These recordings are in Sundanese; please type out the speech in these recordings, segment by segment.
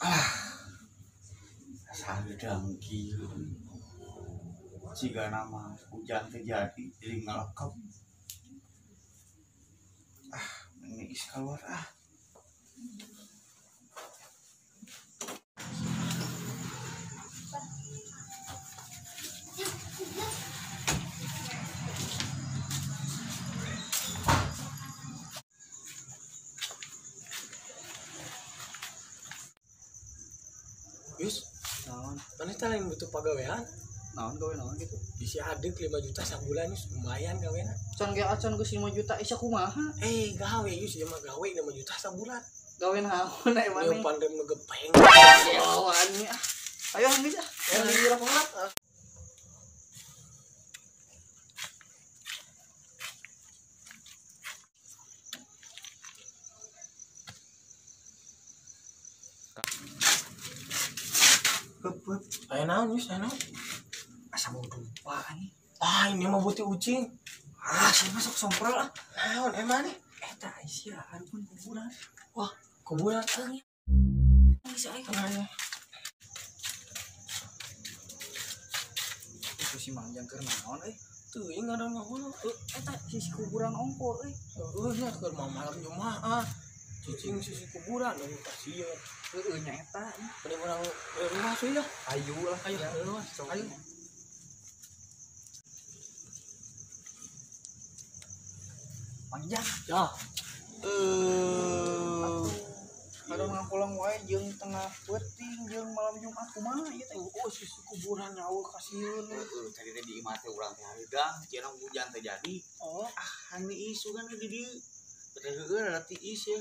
Ah, sadang kieu. Jika nama hujan terjadi jadi ngelekep. Ah, ini is keluar ah. Yus, naon? Mana teh lain butuh pagawean? Naon gawe naon gitu? Bisa adek 5 juta sabulan Yus, lumayan gawena. Can ge acan geus 5 juta isa kumaha? Gawe Yus, ieu mah gawe 5 juta sabulan. Gawe naon aya maneh? Ieu pandem nu gepeng. Oh, aneh ah. Ayo geus ah. Ayo di rokok. Ayo naon Yus, ayo naon. Asa mau dupa nih. Ah, ini mah buti ucing. Ah, saya masuk sompral ah. Naon emang nih? Eta Aisyah harupun kuburan. Wah, kuburan. Bisa ayo. Itu si Mangjang keur naon euy? Teuing ngaran ngahulu. Eta sisi kuburan ongko euy. Heueuh nya keur malam Jumaah. Cicing sisi kuburan euy kasihan. Heueuh nya eta. Mending urang rumah sih ya. Ayo lah, ayo rumah. Ayo. Mangjang. Ya. Ada ngapulang wae jeung tengah peuting jeung malam Jumat kumaha ieu teh? Oh, sisi kuburan nyawa kasieun. Heeh, tadi teh di imah teh urang teh hareudang, cenah hujan teh jadi. Oh, ah, hani isu kan di dieu. Heueuh rada tiis ya.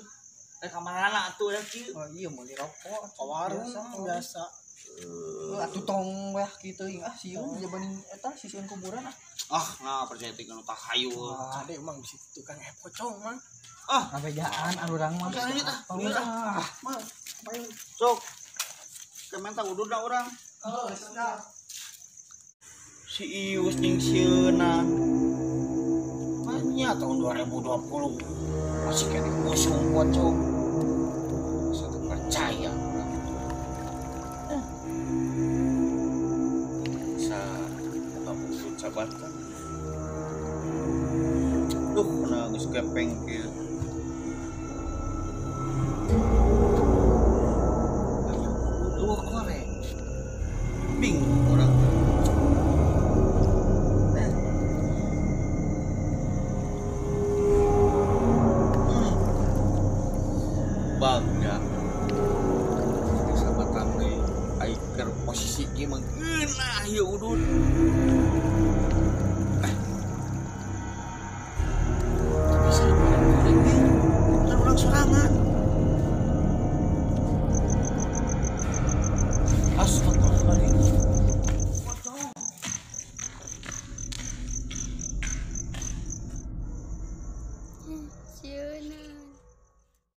Rek ka mana atuh da kieu? Oh iya meuli rokok ka warung biasa. Atuh tong weh kitu ah sieun jabanin eta sisieun kuburan ah. Ah, nah percaya teh nu takhayul. Ade emang bisi tukang pocong mang. Ah, ngabejaan urang mah. Ah, mah. Sok. Kementa ududna urang. Oh, sudah. Si Ius jeung sieuna. Manya tahun 2020 masih kena musuh pocong. Saya percaya orang itu. Bisa buka buku cabatan. Duh, kena geus gepeng kieu. Duh, korek. Bingung orang. Bangga. Sahabatan deui ai keur posisi ieu mah geunah ieu udud.